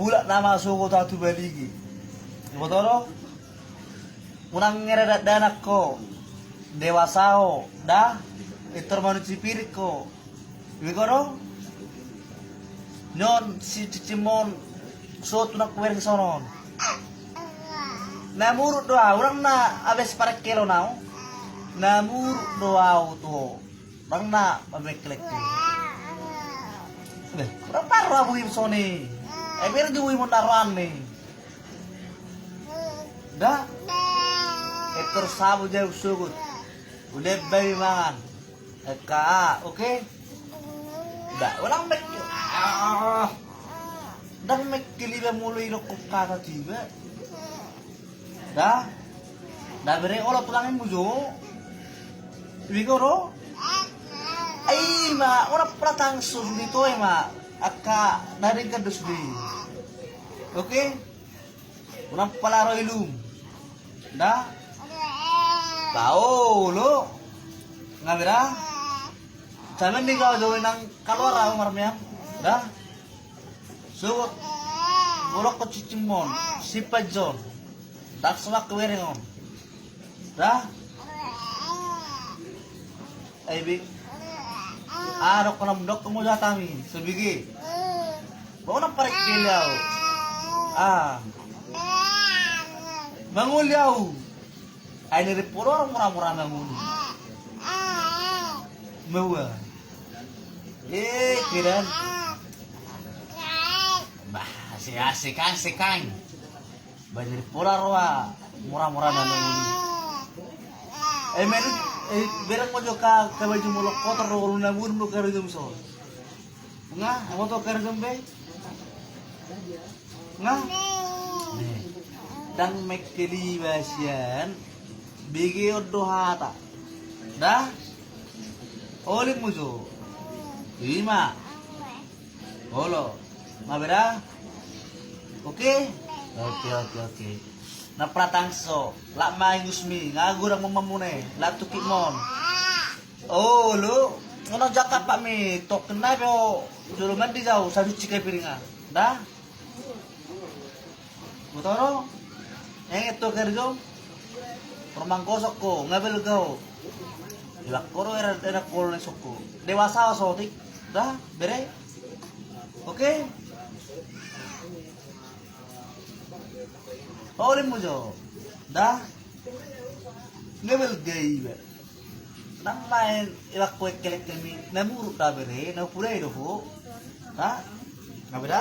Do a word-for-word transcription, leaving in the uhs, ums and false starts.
Mulak nama sogot ahu tu Balige. Iboto do? Unang ngera dakdanak ho. Dewasa ho, da? Pintor manuci piring ho. Iboto do? Nyon si cicimon so tu nang kuereng sonon. Na muruk do ahu, unang na abes parekkelo nau. Na muruk do ahu tu ho. Bang na pamekkelek tu. Beh, berapa roa bui soni? Eh, biar di bui mun daroan ni. Da? Eh, terus sabu jauh sugut. Udah bayi mangan. Eka, oke? Da, orang mek. Ah. Dang mekkeli ba mulai rokok kata tiba. Da? Da bere olo tulangi mujo. Iboto do? Ai ma, ora pratang susu di toe ma. Akka dari kedus di. Oke? Unang palaro ilum. Da? Paolo. Nga beda? Samen ni kau jauh nang kaluar ahu marmian. Da? Sugut. Bolok ko cicimon. Sipajon. Dak suak kuereng on. Da? Ai bik. Ah, dok ko nam dok ko mo jatami. Sebigi. Bau nam parek keliau. Ah. Mangoli ahu. Ai nari polor mura-mura mangoli. Maua. Eh, kiran. Bah, asik, asik, asik, kan. Ba nari polor wa mura-mura mangoli. Eh, men, eh, bereng mo jo ka, ka baju molok kotor, ro, ro, namun, ro, ka, ro, jom, so. Nga, amo to kerjom be? Nga? Nih. Dang mekkeli ba sian. Bege on do hata. Da? Olim mujo. Ima. Olo. Nga beda? Oke? Oke, oke, oke. Na pratangso. Lak ma ingusmi. Nga gurang mamamune. Lak tukik mon. Oh, lu ngono jaka pak mi tok kena be o jolo mandi jau sadu cika piringan. Da? Botoro? Enget to kerjo? Romang gosok ko, ngabel gau. Ilak koro era era koro ne sokko. Dewasa sotik. Da? Bere? Oke? Olim mujo. Da? Ngabel gai be. Nang main ilak kuek kelek kami. Na muruk da bere, na pudai do ho. Da? Nga beda?